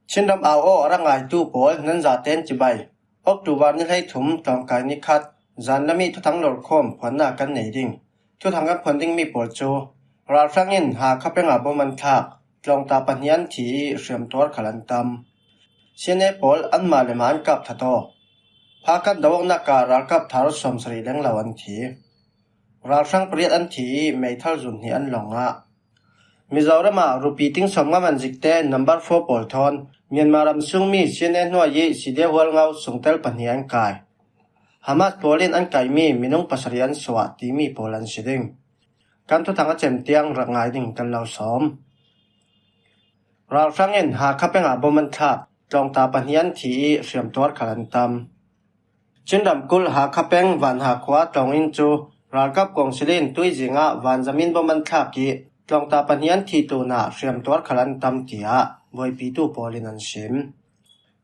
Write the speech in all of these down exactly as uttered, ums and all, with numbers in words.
Chinram au aw a ra ngaitu pawl nan zaten cibai. October ni hleithum tlawngkai ni khat, zanlami thuthang lawrkhawm phuanna kan nei ding. Thuthang kan phuan ding mi pawl cu, ralhrang in Hakha peng ah bom an thlak, tlawngta pahnih an thi ih hriamtuar khal an tam. C N A pawl anmah le mah an kap that aw. Phakan do awknak ah ralkap thar sawmsarih lenglo an thi. Ralhrang pariat an thi ih meithal zun hnih an lawng ah. Mizoram ah rupi ting sawmnga man zikte number four pawl thawn Myanmar ram sungmi C N A hnuai ih C D F Hualngo sungtel pahnih an kai. Hamas pawl in an kaihmi minung pasarih an suah timi pawl an si ding. Kan thuthang a cem tiang rak ngai ding kan lo sawm. Ralhrang in Hakha peng ah bom an thlak, tlawngta pahnih an thi ih hriamtuar khal an tam. Chinram kulh Hakha peng Vanha khua tlawng inn cu ralkap kawngsil in tuizing ah vanzam in bom an thlak ih tlawngta pahnih an thi tlunah hriamtuar khal an tam, tiah buaipitu pawl in an sim.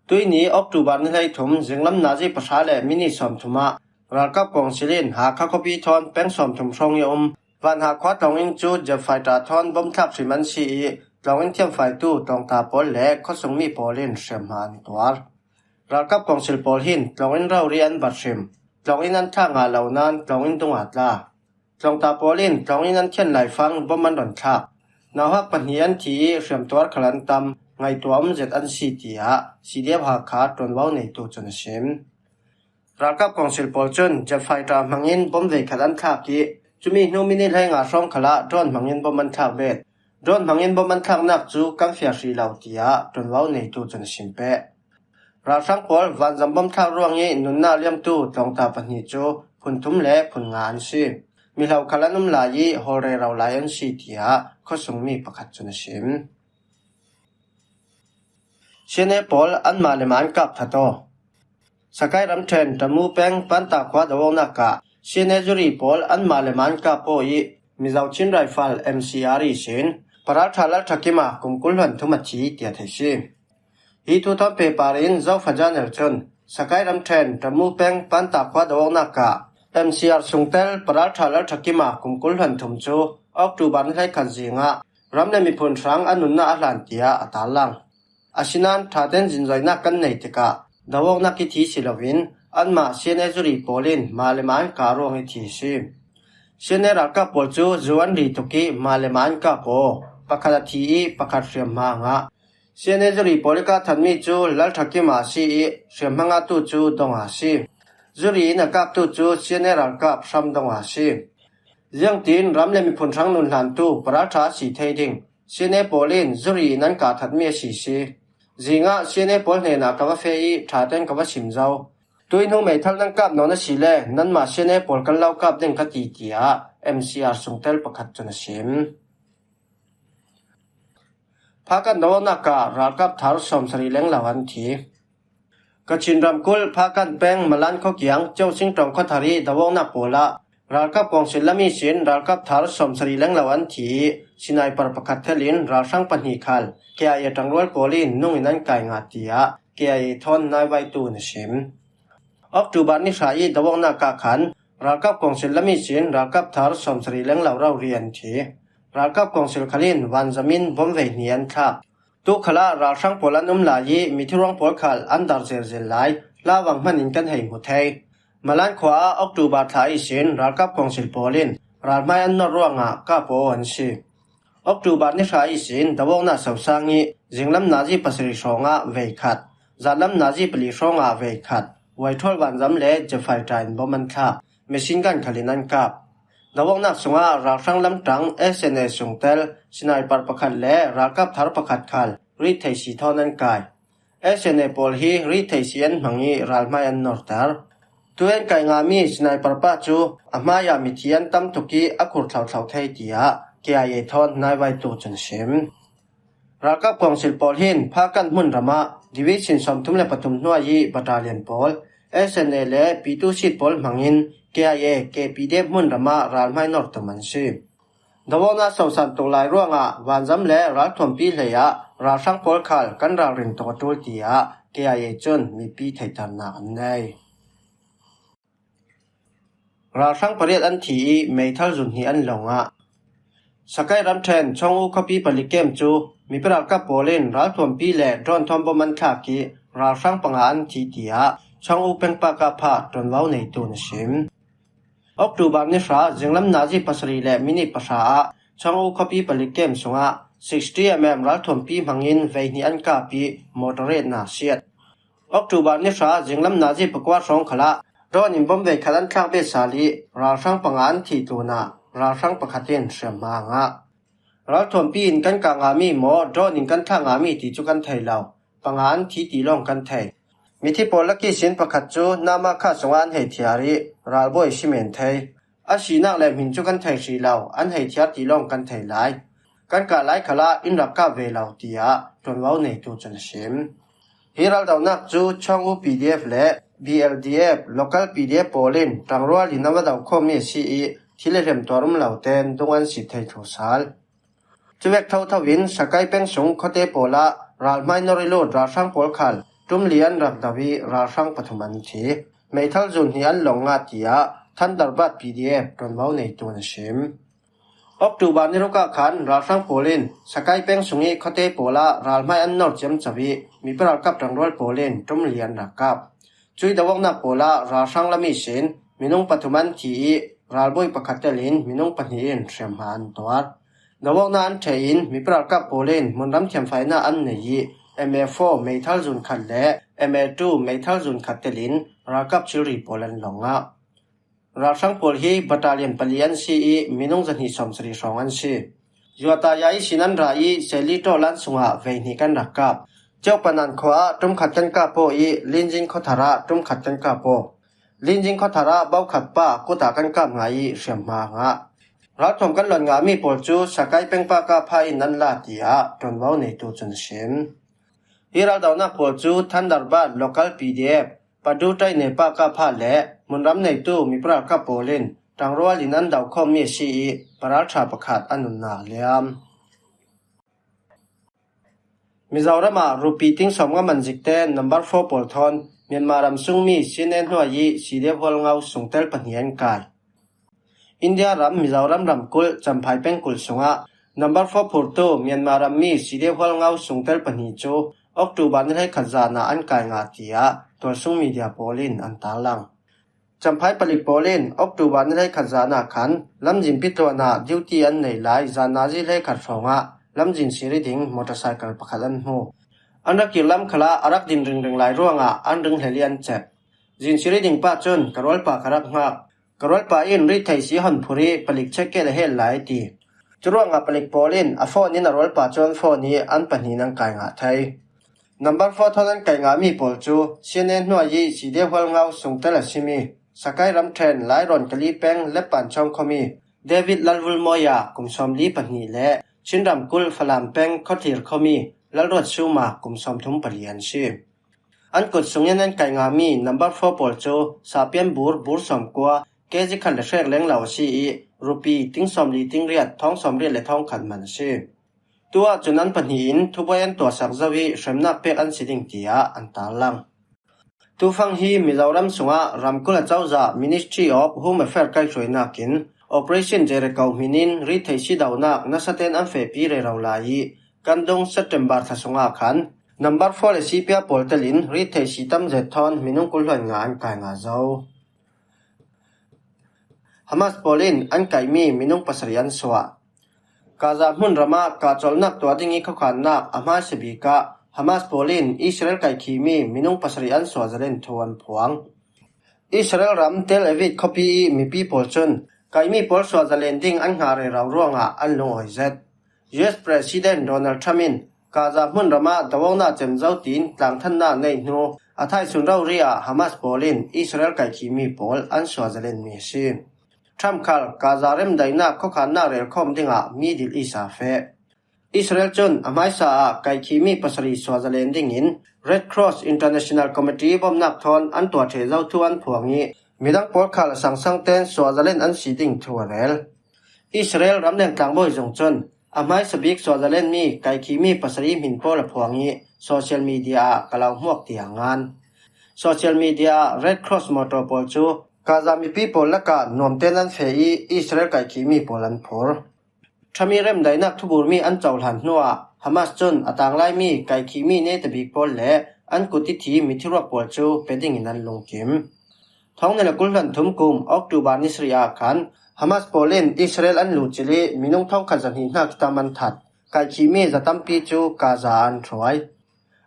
Tuini October ni hleithum zinglam nazi pahra le minit sawmthum ah ralkap kawngsil in Hakha khuapi thawn peng sawmthum hrawng ih a um Vanha khua tlawng inn cu jet fighter thawn bom thlak hrim an si ih tlawng inn thiamfaitu tlawngta pawl le khuasungmi pawl in hriamhma an tuar. Ralkap kawngsil pawl hin tlawng inn rori an bat hrim. Tlawng inn an thlak ngah lo nain tlawng inn dungah tla. Tlawngta pawl in tlawng inn an thian laifang bom an rawn thlak. Nauhak pahnih an thi ih hriamtuar khal an tam, ngaihtuah um zet an si, tiah C D F Hakha ṭuanvo neitu cun a sim. Ralkap kawngsil pawl cun jet fighter hmangin bom veikhat an thlak ih cumi hnu minit hleinga hrawng khalah drone hmangin bom an thlak bet. Drone hmangin bom an thlaknak cu kan fiah hrih lo, tiah ṭuanvo neitu cun a sim peh. Ralhrang pawl vanzam bom thlak ruangih nunnak liamtu tlawngta pahnih cu phun thum le phun nga an si. Mihlauh khal an um lai ih hawl rero lai an si, tiah khuasungmi pakhat cun a sim. C N A pawl anmah le mah an kap that aw. Sakai ramṭhen Tamu peng Panta khua do awknak ah C N A zuri pawl anmah le mah an kap aw ih Mizo Chin Rifle M C R ihsin Paralṭha Lalṭhakim ah kum kul hluan thum a thi, tiah theih si. Hi thu thawn pehpar in Zofa Journal cun Sakai ramṭhen Tamu peng Panta khua do awknak ah M C R sungtel Paralṭha Lalṭhakim ah kum kul hluan thum cu October ni hleikhat zing ah ram le miphun hrang a nunnak a hlan, tiah a tarlang. Asinain ṭha tein zinzoinak kan nei tikah do awknak ih thi si loin anmah C N A zuri pawl in mah le mah an kap ruang ih thi a si. C N A ralkap pawl cu zu an ri tuk ih mah le mah an kap aw. Pakhat a thi ih pakhat hriamhma a ngah. C N A zuri pawl ih kap thatmi cu Lalṭhakim ah a si ih hriamhma ngahtu cu dong ah a si. Zuri in a kaptu cu C N A ralkap hram dong ah a si. Ziangtin ram le miphun hrang nun hlantu Paralṭha a si thei ding C N A pawl in zuri in an kap thatmi a si si. Zingah C N A pawl hnenah ka va feh ih ṭha tein ka va sim zo. Tuihnu meithal nan kap nawn asile nanmah C N A pawl kan lo kap ding ka ti, tiah M C R sungtel pakhat cun a sim. Phakan do awknak ah ralkap thar sawmsarih lenglo an thi. Kachin ramkulh Phakan peng Malan khawkiang Cosing ṭawng khuathar ih do awknak pawl ah ralkap kawngsil lam ihsin ralkap thar sawmsarih lenglo an thi ih sniper pakhat thelin ralhrang pahnih khal K I A ṭangrual pawl in nung in an kai ngah, tiah K I A thawn naivaitu in a sim. October ni hra ih do awknak ah khan ralkap kawngsil lam ihsin ralkap thar sawmsarih lenglo rori an thi. Ralkap kawngsil khal in vanzam in bom vei hnih an thlak. Tu khalah ralhrang pawl an um lai ih mithiruang pawl khal an dar zelzel lai, hlavang hman in kan hei hmu thei. Malan khua ah October thla ihsin ralkap kawngsil pawl in ralhmai an nor ruangah kap aw an si. October ni hra ihsin do awknak sosang ih zinglam nazi pasarih hrawngah veikhat, zatlam nazi pali hrawngah veikhat, uaithawl vanzam le jet fighter in bom an thlak, machine gun khal in an kap. Do awknak sungah ralhrang lamṭang S N A sungtel sniper pakhat le ralkap thar pakhat khal rit thei si thawn an kai. S N A pawl hi rit thei si an hmang ih ralhmai an norter. Tu an kai ngahmi sniper pa cu a hmaiah mithi an tam tuk ih a khur thlauthlau thei, tiah K I A thawn naivaitu cun a sim. Ralkap kawngsil pawl hin Phakan hmunram ah division sawmthum le pathum hnuai ih battalion pawl, S N A le P two Seat pawl hmangin K I A, K P D F hmunram ah ralhmai nor tum an si. Do awknak sosan tuk lai ruangah vanzam le ralthuampi hlei ah ralhrang pawl khal kan ralring tuk a ṭul, tiah K I A cun mipi theihternak an nei. Ralhrang pariat an thi ih meithal zun hnih an lawng ah. Sakai ramṭhen Chawng U khuapi palik kem cu mipi ralkap pawl in ralthuampi le drone thawm bom an thlak ih ralhrang panga an thi, tiah Chawng U peng pakah phah ṭuanvo neitu in a sim. October ni hra zinglam nazi pasarih le minit pahra ah Chawng U khuapi palik kem sungah sixty mm ralthuampi hmangin veihnih an kap ih motor etna a siat. October ni hra zinglam nazi pakua hrawng khalah drone in bom vei khat an thlak bet sal ih ralhrang panga an thih tlunah ralhrang pakhat in hriamhma a ngah. Ralthuampi in kan kah ngahmi maw, drone in kan thlak ngahmi ti cu kan thei lo. Panga an thi ti lawng kan thei. Mithi pawl lak ihsin pakhat cu Namakha sungah an hei thiar ih ralbawi a si men thei. A sinak le hmin cu kan thei hrih lo, an hei thiar ti lawng kan thei lai. Kan kah lai khalah in rak kap ve lo, tiah ṭuanvo neitu cun a sim. Hi raldohnak cu Chawng U P D F le B L D F, local P D F pawl in ṭangrual in a va dokhawmmi a si ih thil a hrem tuar um lo tein dung an sit thei thlu sal. Cuvek thotho in Sakai peng sung khuate pawl ah ralhmai nor ih lut ralhrang pawl khal ṭum li an rak do ih ralhrang pathum an thi. Meithal zun hnih an lawng ngah, tiah Thunderbird P D F ṭuanvo neitu in a sim. October ni ruk ah khan ralhrang pawl in Sakai peng sung ih khuate pawl ah ralhmai an nor ciamco ih mipi ralkap ṭangrual pawl in ṭum li an rak kap. Cuih do-awknak pawl ah ralhrang lam ihsin minung pathum an thi ih ralbawi pakhat telin minung pahnih in hriamhma an tuar. Do-awknak an ṭheh in mipi ralkap pawl in hmunram thiamfainak an nei ih M A four meithal zun khat le M A two meithal zun khat telin ralkap thilri pawl an lawng ngah. Ralhrang pawl hi battalion pali an si ih minung zahnih sawmsarih hrawng an si. Yuataya ihsin an ra ih Seli ṭawhlan sungah veihnih kan rak kap. Ceupanan khua ah ṭum khat kan kap aw ih Linzing khuathar ah ṭum khat kan kap aw. Linzing khuathar ah bokhat pa kut ah kan kap ngah ih hriamhma a ngah. Ralthuam kan luan ngahmi pawl cu Sakai peng pakah phah in an la, tiah ṭuanvo neitu cun a sim. Hi raldohnak pawl cu Thunderbird local P D F, Padu ṭaih ne pakah phah le hmunram neitu mipi ralkap pawl in ṭangrual in an dokhawmmi a si ih paralṭha pakhat an nunnak a liam. Mizoram ah rupi ting sawmnga man zikte number four pawl thawn Myanmar ram sungmi C N A hnuai ih C D F hualngo sungtel pahnih an kai. India ram Mizoram ramkulh Champhai pengkulh sungah number four phurtu Myanmar rammi C D F hualngo sungtel pahnih cu October ni hleikhat zan ah an kai ngah, tiah tualsung media pawl in an tarlang. Champhai palik pawl in October ni hleikhat zan ah khan lamzin pitluan ah duty an nei lai zan nazi hleikhat hrawngah lamzin sir ih ding motorcycle pakhat an hmu. An rak kirlam khalah a rak din ringring lai ruangah an ringhlel ih an cep. Zin sir ih ding pa cun ka rualpa ka rak hngak. Ka rualpa in rithei si hon phurh ih palik check gate a hel lai a ti. Curuangah palik pawl in a phone in a rualpa cu an phone ih an pahnih in an kai ngah thei. Number four thawn an kai ngahmi pawl cu C N A hnuai ih C D F hualngo sungtel a simi Sakai ramṭhen Lairawn Kali peng Leppan Chawng khuami David Lalvulmawia kum sawmli pahnih le Chin ramkulh Falam peng Khawthlir khuami Lalruat Suma kum sawmthum pali an si. An kut sungin an kai ngahmi number four pawl cu sahpian bur, bur sawmkua, K G khat le hrek leng lo a si ih rupi ting sawmli ting riat thawng sawmriat le thawngkhat man a si. Tu ahcun an pahnih in thubuai an tuahsak zo ih hremnak pek an si ding, tiah an tarlang. Tufang hi Mizoram sungah ramkulh acozah Ministry of Home Affairs kaihhruainak in Operation Jericho hmin in rithei si dohnak nasaten an fehpi rero lai ih kan dung September thla sungah khan number four le C P R pawl telin rithei si tam zet thawn minung kul hluan nga an kai ngah zo. Hamas pawl in an kaihmi minung pasarih an suah. Gaza hmunram ah kahcawlnak tuah ding ih khuakhannak a hmaisa bik ah Hamas pawl in Israel kaihkhihmi minung pasarih an suah zalen thu an phuang. Israel ram Tel Aviv khuapi ih mipi pawl cun kaihmi pawl suah zalen ding an hngah rero ruangah an lungawi zet. U S President Donald Trump in Gaza hmunram ah do-awknak cem zo tiin tlangthannak neih hnu a thaisun rori ah Hamas pawl in Israel kaihkhihmi pawl an suah zalenmi a si. Trump khal Gaza remdaihnak khuakhannak relkhawm dingah Middle East ah feh. Israel cun a hmaisa ah kaihkhihmi pasarih suah zalen dingin Red Cross International Committee bawmhnak thawn an tuah ṭheh zo thu an phuang ih midang pawl khal a sangsang tein suah zalen an si ding thu a rel. Israel ramleng tlangbawi zung cun a hmaisa bik suah zalenmi kaihkhihmi pasarih hmin pawl a phuang ih social media ah ka lo hmuak tiang ngan. Social media ah Red Cross mawṭaw pawl cu Gaza mipi pawl lakah nuamte nan feh ih Israel kaihkhihmi pawl an phur. Trump i remdainak thuburmi an cohlan hnuah Hamas cun a tanglai mi kaikhihmi netabik pawl le an kut i thi mithiruak pawl cu pe dingin an lungkim. Thawng hnih le kul hlan thum kum October ni sarih ah khan Hamas pawl in Israel an luhcilh i minung thawngkhat zahnih hnak tam an that. Kaikhihmi za tampi cu Gaza ah an hruai.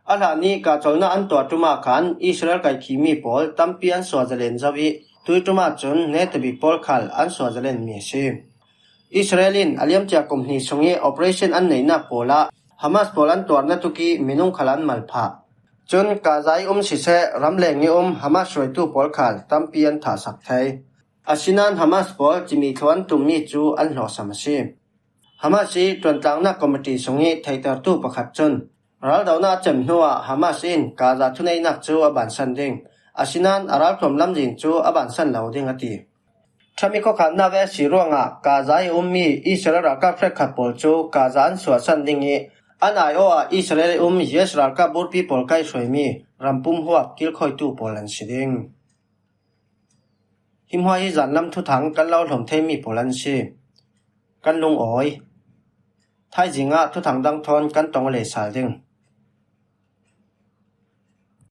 A hlan i kahcolhnak an tuah ṭum ah khan Israel kaikhihmi pawl tampi an suah zalen zo i tui ṭum ah cun netabik pawl khal an suah zalenmi a si. Israel in a liamcia kum hnih sung i operation an neihnak pawl ah Hamas pawl an tuarnak tuk i minung khal an mal phah. Cun Gaza i um siseh, ramleng i um Hamas hruaitu pawl khal tampi an thahsak thei. Asinain Hamas pawl cimi thluan tummi cu an hlawhsam a si. Hamas i ṭuantlangnak committee sung i theihtertu pakhat cun raldohnak a cem hnuah Hamas in Gaza thuneihnak cu a bansan ding, asinain a ralthuam lamzin cu a bansan lo ding a ti. Trump i khuakhannak ve a si ruangah Gaza i ummi Israel ralkap hrekkhat pawl cu Gaza an suahsan ding i an aiawh ah Israel i um U S ralkap burpi pawl kai hruaimi rampum huap kilkhawitu pawl an si ding. Hi hmuah hi zanlam thuthang kan lo hlawm theimi pawl an si. Kan lungawi. Thaizing ah thuthang dang thawn kan tong le sal ding.